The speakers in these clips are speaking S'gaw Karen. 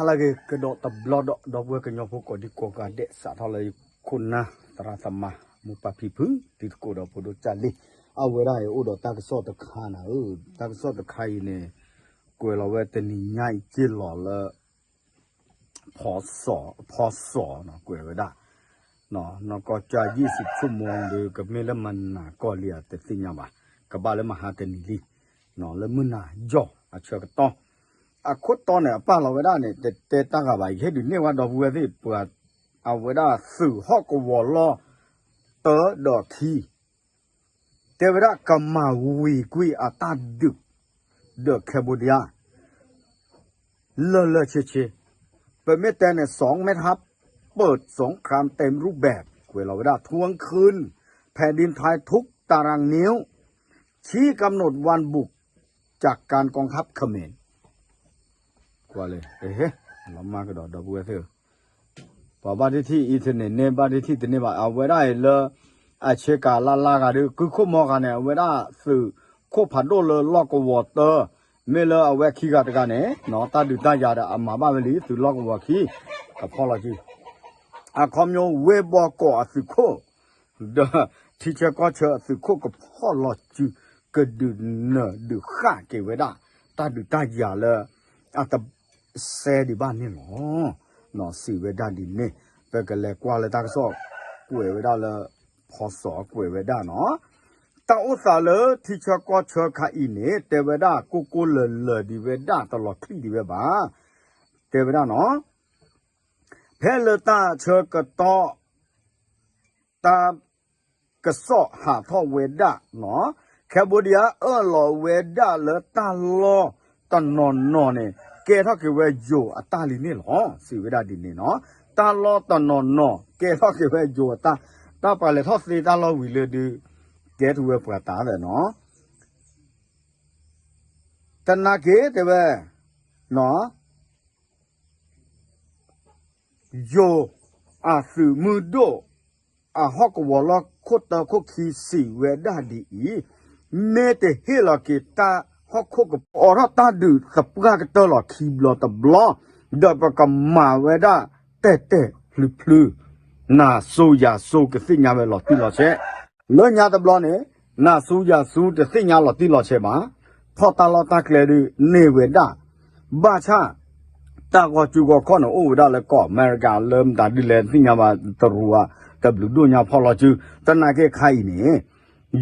တၢ်ဂ့ၢ်ကဒီးတဘျီဒီး ဒီပုၢ်ဝဲၢ်ကညီဖိကိးဒံကိးဂၤဒဲး စးထီၣ်လၢယခိၣ်နၢ်သရၣ်သမါ မိၢ်ပၢ်ဖံဖု တံၤသကိးဒီးဖိဒိၣ်ကၢ်လံၢ် အဝဲဒၣ်အံၤအိၣ်ဒီးတၢ်ကစီၣ်တခါနၤဧၢ, တၢ်ကစီၣ်တခါအံၤန့ၣ် ကွဲးလီၤဝဲတနံၤညါအံၤက့ၢ်လီၤလၢ ဖီစီၤ ဖီစီၤနီၤ ကွဲးဝဲဒၣ် နီၢ်ကီၢ်ကၠၢ်ယ့ၣ်စံးဆိကမိၣ်ဒီး ကမ့ၢ်လၢမနၤကီၢ်လံဧါ တသ့ၣ်ညါဘၣ်, ကဘၣ်လၢမဟါတနံၤလံ လၢမုၢ်နၤယီၢ်အဆၢကတီၢ် အခိၣ်တီန့ၣ် အပာ်လီၤဝဲဒၣ်န့ၣ် တတဲတၢ်ဂၤဘၣ် ယဟ့ၣ်ဒုးန့ၢ်ဝဲဒီပုၢ်ဝဲၢ်သ့ၣ်ပှၤ အဝဲဒၣ်သုးဟီၣ်ကဝီၤလီၢ် တၢဒီးခံ တဲဝဲဒၣ်ကမၤဝံၤကွံာ်အတၢ်ဒုး ဒီး Cambodia လၢလၢဆ့ဆ့ ပမ့ၢ်တဲန့ၣ် สองแม่ทัพ เปิดสงครามเต็มรูปแบบ ကွဲးလီၤဝဲဒၣ် ทวงคืนแผ่นดินไทยทุกตารางนิ้ว ชี้กำหนดวันบุกจากการกองทัพเขมร ကွၢ်လၢ လီၤမၢ်ကဒီးဒီပုၢ်ဝဲၢ်သ့ၣ်ဧၢ ပှၤဘၣ်ဒ့ထံၣ် internet န့ၣ် ဘၣ်ဒ့ထံၣ်တန့ၢ်ဘၣ် အဝဲဒၣ်အံၤလၢ အဆ့ကၤလၢ်လၢ်ဂၤဒီး ကုခိၣ်မီဂၤန့ၣ် အဝဲဒၣ်သုးခိၣ်ဖးဒိၣ်လၢလီၢ်ကဝီၤတၢ မ့ၢ်လၢအဝဲခံဂၤတဂၤန့ၣ် တၢ်ဒုးတၢ်ယၤဒီးအမၤဘၣ်ဝဲလံ သုးလီၢ်ကဝီၤခံ ကဖီၣ်လီၤစု အခီပညီဝ့ၢ်ဘီကီးအသုးခိၣ် ဒီးထံဆၢကီၢ်ဆၢအသုးခိၣ်ကဖီၣ်လီၤစု ကဒုးနၢၤဒုးဃၣ်က့ၤဝဲဒၣ် တၢ်ဒုးတၢ်ယၤလၢ အတစဲဒံးဘၣ်န့ၣ်လီၤ. စံးဝဲဒၣ်ဒ်န့ၣ် ပကလဲၤကွၢ်လၢတၢ်ကစီၣ် ကွဲးဝဲဒၣ်လၢ ဖီစီၤကွဲးဝဲဒၣ်နီၤ တၢ်အိၣ်သးလၢထံဆၢကီၢ်ဆၢခါအံၤန့ၣ် တဲဝဲဒၣ်ကိၢ်ကိၢ်လၢၤလၢၤဒံးဝဲဒၣ်တလီၤချံၣ်ဒံးဝဲဘၣ် တဲဝဲဒၣ်နီၤ ဖဲလၢတၢ်ဆၢကတီၢ် တၢ်ကစီၣ်ဟးထီၣ်ဝဲဒၣ်နီၤ Cambodia အၢၣ်လီၤဝဲဒၣ်လၢတၢ်လီၢ်တနီၤနီၤန့ၣ် ကဲထီၣ်က့ၤဝဲယိၤအတၢ်လံန့ၣ်လီၤ စံးဝဲဒၣ်ဒ်န့ၣ်နီၤ တၢ်လီၢ်တနီၤနီၤ ကဲထီၣ်က့ၤဝဲယိၤအတၢ် တၢ်ပှၤလဲၤထီၣ်သ့တၢ်လီၢ်ဝံၤလၢဒုး ကဲထီၣ်ဝဲပှၤတၢ်သးနီၤ တနာ်က့ၤတဲဝဲ ယိၤအသုးမုၢ်ဒိၣ် အဟီၣ်ကဝီၤလီၢ်ခိၣ်တၢခိၣ်ခံစံးဝဲဒၣ်ဒ်အံၤ, မ့ၢ်တဟ့ၣ်လီၤက့ၤတၢ်ဟီၣ်ခိၣ်ကပီၤ အိးထီၣ်တၢ်ဒုးသပှၢ်ကတၢၢ်လီၤခံဘျီတဘျီ, ဒီးပကမၤဝဲဒၣ်တဲာ်တဲာ်ဖျုးဖျုး, နၤစိၤယၤစိၤကသ့ၣ်ညါဝဲလီၤတံၢ်လီၤဆဲး လၢညါတဘျီန့ၣ် နၤစိၤယၤစိၤတသ့ၣ်ညါလီၤတံၢ်လီၤဆဲးဘၣ်, ထီၣ်တၢ်လီၢ်တၢ်ကျဲဒုးန့ၢ်ဝဲဒၣ်, ဘၣ်ဆၣ် တၢ်ဂီၤစုဂီၤခီၣ်န့ၣ် အိၣ်ဝဲဒၣ်လၢကီၢ်အမဲရကၤ လၢမတၤဒ်လဲၣ်သ့ၣ်ညါဘၣ်တရူးဧါ, တဘျုးဒိၣ်ညါဖီၣ်လီၤစု, သနာ်က့ခါအံၤန့ၣ်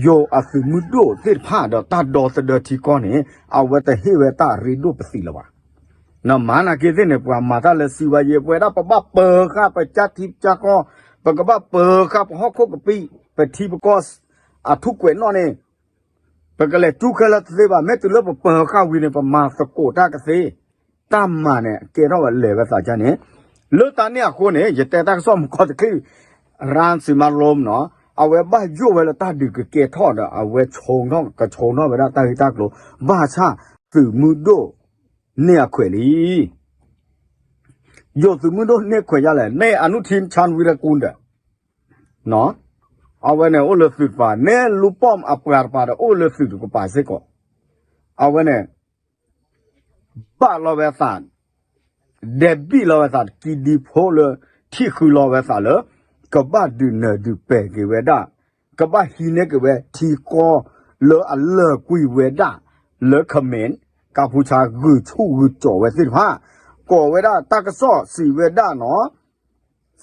ယိၤအသုးမုၢ်ဒိၣ်သ့ၣ်တဖၣ်ဒီးတၢ်ဒီသဒၢထံကီၢ်န့ၣ် အဝဲတဟ့ၣ်ဝဲတၢ်ရ့ဒိၣ်ပသံးလၢၤဘၣ် နမၤနာ်က့သ့ၣ်န့ၣ် ပှၤမၤတၢ်လၢစံးဝဲယဲ ပဝဲဒၣ်ပဘၣ်ပၢၤဃာ်ပကၢ်ထံပကၢ်ကီၢ်, ပကဘၣ်ပၢၤဃာ်ပဟီၣ်ခိၣ်ကပံာ်, ပထံပကီၢ်, အထူးကွဲးနီၣ်န့ၣ်, ပကလဲၤတူၢ်ခဲလၢာ်တသ့ဘၣ်, မ့ၢ်တုၤလၢပပၢၤဃာ်ဝံၤန့ၣ် ပမၤသကိးတၢ်ကသ့, တၢ်မၤန့ၣ် ကဲထီၣ်ဝဲလဲၤဝဲသးကါန့ၣ်, လၢတၢ်န့ၣ်အဃိန့ၣ် ယတဲတၢ်ကစီၣ်မူကီၢ်တချံၣ်, ရၣ်စံမၤရူမ်နီၤ, အဝဲဘၣ်ယိၣ်ဝဲလၢတၢ်ဒုးကကဲထီၣ်ဒီး အဝဲဆိကဆိကမိၣ်ဝဲဒၣ်တၢ်ဂ့ၢ်တၢ်ကျိၤ, ဘၣ်ဆၣ်သုးမုၢ်ဒိၣ် န့ၢ်အခွဲးလံ. ယိၤသုးမုၢ်ဒိၣ်န့ၢ်ခွဲးယါလဲၣ်, န့ၢ်အနုထံၣ် ဆၣ်ဝံရကူၣ်ဒီး, အဝဲန့ၣ်အိၣ်လၢသုးတပၤ, န့ၢ်လူၤပိာ်အပှၤတပၤဒီး အိၣ်လၢသုးတကပၤစ့ၢ်ကီး, အဝဲန့ၣ် ဘၣ်လီၤဝဲသး ဒဲးဘံၣ်လီၤဝဲသး ကံဒံဖိလၢ ထံၣ်ဃုလီၤဝဲသးလၢ ကဘၣ်ဒုးနၢၤဒုးပဲာ်က့ၤဝဲဒၣ်, ကဘၣ်ဟံးန့ၢ်က့ၤဝဲထံကီၢ်လၢအလၢာ်ကွံာ်ဝဲဒၣ် လၢ ခမ့ၣ် ကၢ်ဖူဆါ ဂုာ်ဆူၣ်ဂုာ်ကၠီၤဝဲသ့ၣ်တဖၣ်, ကိးဝဲဒၣ်တၢ်ကစီၣ်စံးဝဲဒၣ်နီၤ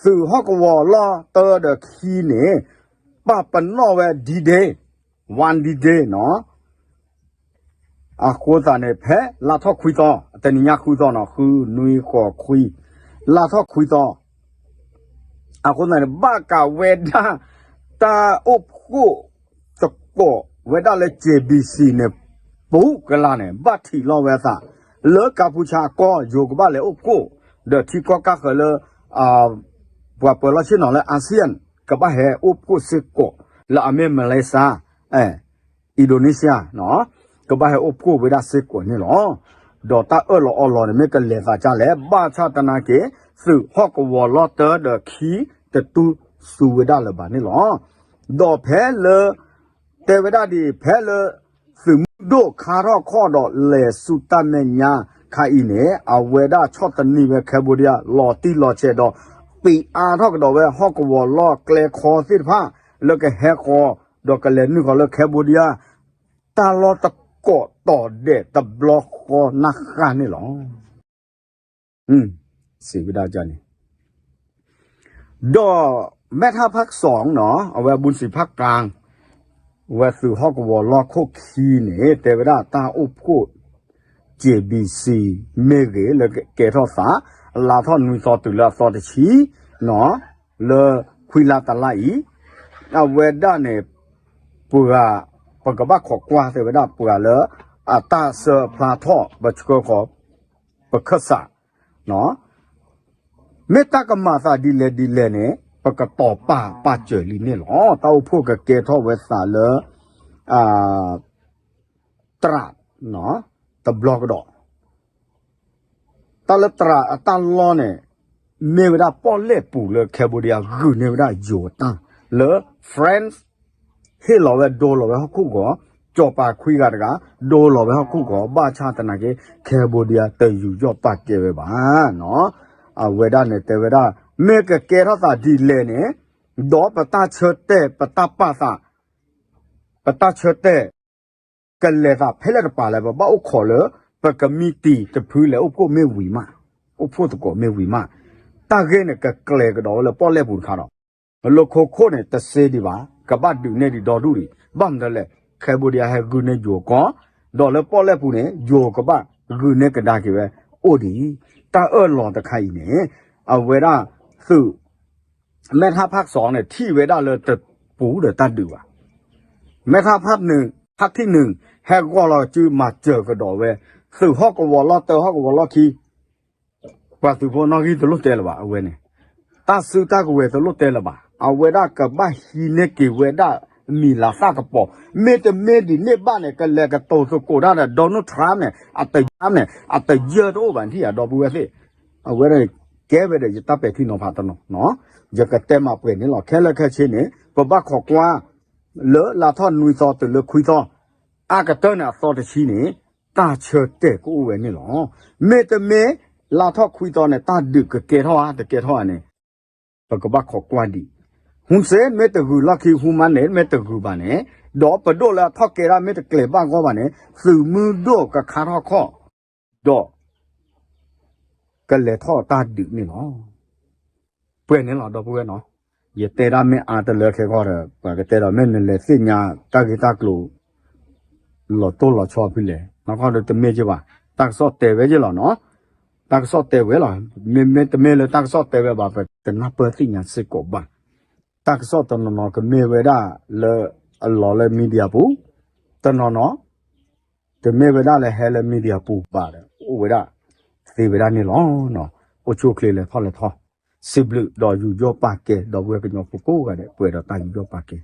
သုးဟီၣ်ကဝီၤလီၢ်တၢဒီးခံန့ၣ် ပာ်ပနီၣ်ဝဲ D-Day, one D-Day နီၤ အဃိသတးန့ၣ် ဖဲလါထီၣ်ခွံသီ, တနံၤညါဃုသီနီၤ, ဃုနွံဃိးခွံ, လါထီၣ်ခွံသီ, အဃိသတးန့ၣ် ဘၣ်ကးဝဲဒၣ် တၢ်အိၣ်ဖှိၣ်သကိးဝဲဒၣ်လၢ J B C န့ၣ် ပူၤကလာ်န့ၣ် ဘၣ်ထံးလီၤဝဲသး လၢကၢ်ဖူဆါအကီၢ် ယိၤကဘၣ်လဲၤအိၣ်ဖှိၣ်, ဒီးထံကီၢ်ကၢ်ဃၢၤလၢ ပှၤပၢၤလီၢ်ဆ့ၣ်နီၤလၢ ASEAN ကဘၣ်ဟဲအိၣ်ဖှိၣ်စ့ၢ်ကီး လၢအမ့ၢ် Malaysia, Indonesia ကဘၣ်ဟဲအိၣ်ဖှိၣ်ဝဲဒၣ်စ့ၢ်ကီးန့ၣ်လီၤ. ဒီးတၢ်အၢၣ်လီၤအီလီၤန့ၣ် မ့ၢ်ကလဲၤသးကါလဲၣ်, ဘၣ်ဆၣ်သနာ်က့ သုးဟီၣ်ကဝီၤလီၢ်တၢဒီးခံ တတူၢ်စူၤဝဲဒၣ်လၢၤဘၣ်န့ၣ်လီၤ. ဒီးဖဲလၢ တဲဝဲဒၣ်ဒ်အံၤ, ဖဲလၢ သုးမုၢ်ဒိၣ်ခါထီၣ်ခီၣ်ဒီးလဲၤဆူတၢ်မဲာ်ညါ တၢ်လီၢ်တခါအံၤန့ၣ် အဝဲဒၣ်ဆီၣ်သနံးဝဲ Cambodia လီၤတံၢ်လီၤဆဲးဒီး ပံးအါထီၣ်ကဒီးဝဲဟီၣ်ကဝီၤလီၢ်ကျဲခီသ့ၣ်တဖၣ် လၢကဟဲဃီၤ ဒီးကလဲၤနုာ်ဃီၤလၢ Cambodia တၢ်လီၢ်တကိးတီၤဒဲးတဘျီဃီနၢ်ဃၣ်န့ၣ်လီၤ. စံးဝဲဒၣ်န့ၣ် ဒီးမဲထါဖးကစီၣ်နီၤ အဝဲဘူၣ်စံးဖးကၢ် ဝဲသုးဟီၣ်ကဝီၤလီၢ်ခိၣ်ခံန့ၣ် တဲဝဲဒၣ်တၢ်အိၣ်ဖှိၣ် ကၠ့ဘံစံ မ့ၢ်ဂ့ၤ လၢကကဲထီၣ်သး လါထီၣ်နွံသီတုၤလၢအသီတဆံနီၤ လၢခွံလါတလါအံၤ အဝဲဒၣ်န့ၣ် ပှၤ ပကဘၣ်ခိးကွၢ်တဲဝဲဒၣ်ပှၤလၢ အတၢ်ဆှၢဖျါထီၣ် ပဆှၢဃီၤ ပခၢၣ်စး မ့ၢ်တၢ်ကမၤသးဒ်လဲၣ်ဒ်လဲၣ်န့ၣ် ပကတီၤပာ်ပာ်စၢၤလံန့ၣ်လီၤ. တၢ်အိၣ်ဖှိၣ်ကကဲထီၣ်ဝဲသးလၢ တြး တဘျီကဒီး တၢ်လၢတြးအတၢ်လီၢ်န့ၣ် မ့ၢ်ဝဲဒၣ်ပီၣ်လဲၣ်ပူၤလၢ Cambodia ဂုာ်န့ၢ်ဝဲဒၣ်ယိၤတၢ် လၢ France ဟ့ၣ်လီၤဝဲဒိလီၤဝဲဟီၣ်ခိၣ်ဂီၤ စီၤပၤခွံဂၤတဂၤ ဒိလီၤဝဲဟီၣ်ခိၣ်ဂီၤ ဘၣ်ဆၣ်သနာ်က့ Cambodia တယူးယီၣ်ပာ်ကဲဝဲဘၣ်နီၤ. အဝဲဒၣ်န့ၣ်တဲဝဲဒၣ် မ့ၢ်ကကဲထီၣ်သးဒ်လဲၣ်န့ၣ် ဒီးပတၢ်ဆၢတဲာ် ပတၢ်ပာ်သး ပတၢ်ဆၢတဲာ် ကလဲၤသးဖဲလဲၣ်တပၤလဲၣ် ပဘၣ်အိၣ်ခိးလၢ ပကမံးတံာ်တဖုလဲၣ် အိၣ်ဖှိၣ်မ့ၢ်ဝံၤမး အိၣ်ဖှိၣ်သကိးမ့ၢ်ဝံၤမး တၢ်ဂ့ၢ်န့ၣ်ကကျဲၤကဒီးဝဲလၢပီၣ်လဲၣ်ပူၤတခါဒီး လၢခိခိၣ်န့ၣ် တစ့ဒံးဘၣ် ကဘၣ်ဒုးနဲၣ်ဒံးဒီဒူၣ်ဒံး ဘၣ်မနုၤလဲၣ် Cambodia ဟဲဂုာ်န့ၢ်ယိၤကီၢ် ဒီးလၢပီၣ်လဲၣ်ပူၤန့ၣ် ယိၤကဘၣ်ဂုာ်န့ၢ်ကဒါက့ၤဝဲအိၣ်ဒံး တၢ်အၢၣ်လီၤတခါအံၤန့ၣ် အဝဲဒၣ်သုး မဲထါဖးကစီၣ်န့ၣ် ထံၣ်ဝဲဒၣ်လၢတပူၤဒီးတၢ်ဒုးဘၣ်. မဲထါဖးနုာ် ဖးထံၣ်နုာ် ဟဲဂီၢ်လီၤစုမၤစၢၤကဒီးဝဲ သုးဟီၣ်ကဝီၤလီၢ်တၢ ဟီၣ်ကဝီၤလီၢ်ခံ ပှၤသုးဖိနီၣ်ဂံၢ်တလိၣ်တဲလၢၤဘၣ် အဝဲန့ၣ် တၢ်စုတၢ်ကဝဲၤတလိၣ်တဲလၢၤဘၣ် အဝဲဒၣ်ကဘၣ်ဟံးန့ၢ်က့ၤဝဲဒၣ်မံၤလၤသၣ်ကပီၤ မ့တမ့ၢ်ဒ်န့ၣ်ဘၣ်န့ၣ် ကလဲၤကတိၤသကိးတၢ်ဒီး Donald Trump န့ၣ် အတယၢန့ၣ် အတယၢတအိၣ်ဘၣ်ထံၣ်ဧါ ဒီပုၢ်ဝဲၢ်သ့ၣ် အဝဲဒၣ်ကဲဝဲဒီးယတၢ်ပဲာ်ထံနီၤဖးတနီၤ ယကတဲမၤပှဲၤန့ၣ်လီၤ ခဲလၢာ်ခဲဆ့န့ၣ် ပဘၣ်ခိးကွၢ် လၢလါထီၣ်နွံသီတုၤလၢခွံသီ အကတၢၢ်န့ၣ်အသီတဆံန့ၣ် တၢ်ဆၢတဲာ်ကအိၣ်ဝဲန့ၣ်လီၤ. မ့တမ့ၢ် လါထီၣ်ခွံသီန့ၣ် တၢ်ဒုးကကဲထီၣ်ဧါ တကဲထီၣ်ဧါန့ၣ် ပကဘၣ်ခိးကွၢ်ဒံး Hun Sen မ့ၢ်တဂုာ်လီၢ်ခံ Hun Manet မ့ၢ်တဂုာ်ဘၣ်န့ၣ် ဒီးပဒိၣ်လၢအထီၣ်ကဲဒၣ်မ့ၢ်တကျဲၤဘၣ်ဂီၢ်ဘၣ်န့ၣ် သုးမုၢ်ဒိၣ်ကခါထီၣ်ခီၣ် ဒီး ကလဲၤထီၣ်တၢ်ဒုးန့ၣ်လီၤ. ပှဲၤန့ၣ်လီၤ ဒီပုၢ်ဝဲၢ်နီၤ ယတဲဒၣ်မ့ၢ်အါတလၢခဲခီဒီး ပှၤကတဲဒီးမ့ၢ်နလဲၤသ့ၣ်ညါတၢ်ဂ့ၢ်တၢ်ကျိၤ လီၤတိၢ်လီၤဆီဖဲလဲၣ် နီၢ်ခီဒီးတမ့ၢ်က့ဘၣ် တၢ်ကစီၣ်တဲဝဲယ့ၢ်လီၤနီၤ တၢ်ကစီၣ်တဲဝဲလီၤ မ့မ့ၢ်တမ့ၢ်လၢတၢ်ကစီၣ်တဲဝဲဘၣ် ပတနၢ်ပၢၢ်သ့ၣ်ညါစ့ၢ်ကီးဘၣ် တၢ်ကစီၣ်တနီၤနီၤကမ့ၢ်ဝဲဒၣ်လၢ အလီၤလၢ media ပူၤ တနီၤနီၤ တမ့ၢ်ဝဲဒၣ်လၢဟဲလၢ media ပူၤဘၣ်ဒီး အိၣ်ဝဲဒၣ် သ့ဝဲဒၣ်န့ၣ်လီၤ. အိၣ်ဆူၣ်အိၣ်ချ့လဲၤထီၣ်လဲၤထီ စံးဘျုးဒီးယူးယီၣ်ပာ်ကဲ ဒီပုၢ်ဝဲၢ်ကညီဖိကိးဂၤဒဲး ပှဲၤဒီးတၢ်ယူးယီၣ်ပာ်ကဲ